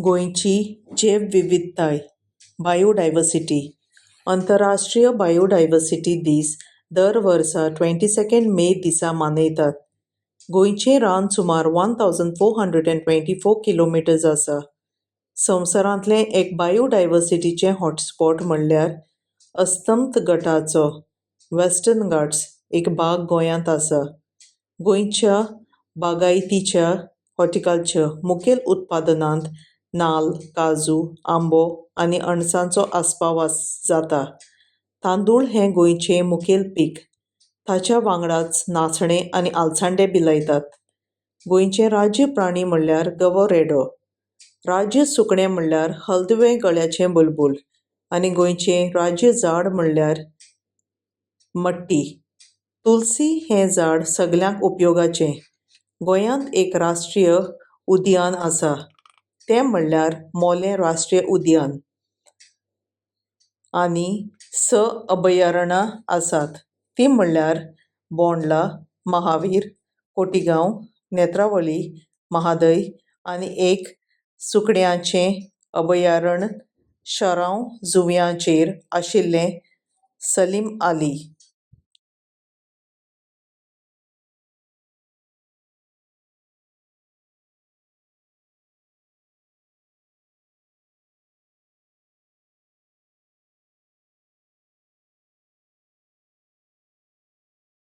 गोंयची जैव विविधताय, बायोडायवर्सिटी. अंतरराष्ट्रीय बायोडायवर्सिटी दीस दर वर्सा 22 मे दिसा मनयतात. गोंयचें रान सुमार 1424 किलोमिटर्स आसा. संवसारांतलें एक बायोडायवर्सिटीचें हॉटस्पॉट म्हणल्यार अस्तंत घाटाचो, वेस्टर्न घाट्स, एक भाग गोंयांत आसा. गोंयच्या बागायतीच्या, हॉर्टिकल्चर, मुखेल उत्पादनांत नाल्ल, काजू, आंबो आनी अणसांचो आस्पाव जाता. तांदूळ हें गोंयचें मुखेल पीक. ताच्या वांगडाच नाचणें आनी आलसांदे बी लायतात. गोंयचें राज्य प्राणी म्हणल्यार गवो रेडो. राज्य सुकणें म्हणल्यार हळदुवें गळ्याचें बुलबूल आनी गोंयचें राज्य झाड म्हणल्यार मट्टी. तुलसी हें झाड सगळ्यांक उपयोगाचें. गोंयांत एक राष्ट्रीय उद्यान आसा तें म्हणल्यार मोलें राष्ट्रीय उद्यान. आनी स अभयारणां आसात तीं म्हणल्यार बोंडला, महावीर, खोतीगांव, नेत्रावळी, महादय आनी एक सुकण्यांचें अभयारण्य शरांव जुंव्याचेर आशिल्लें सलीम अली.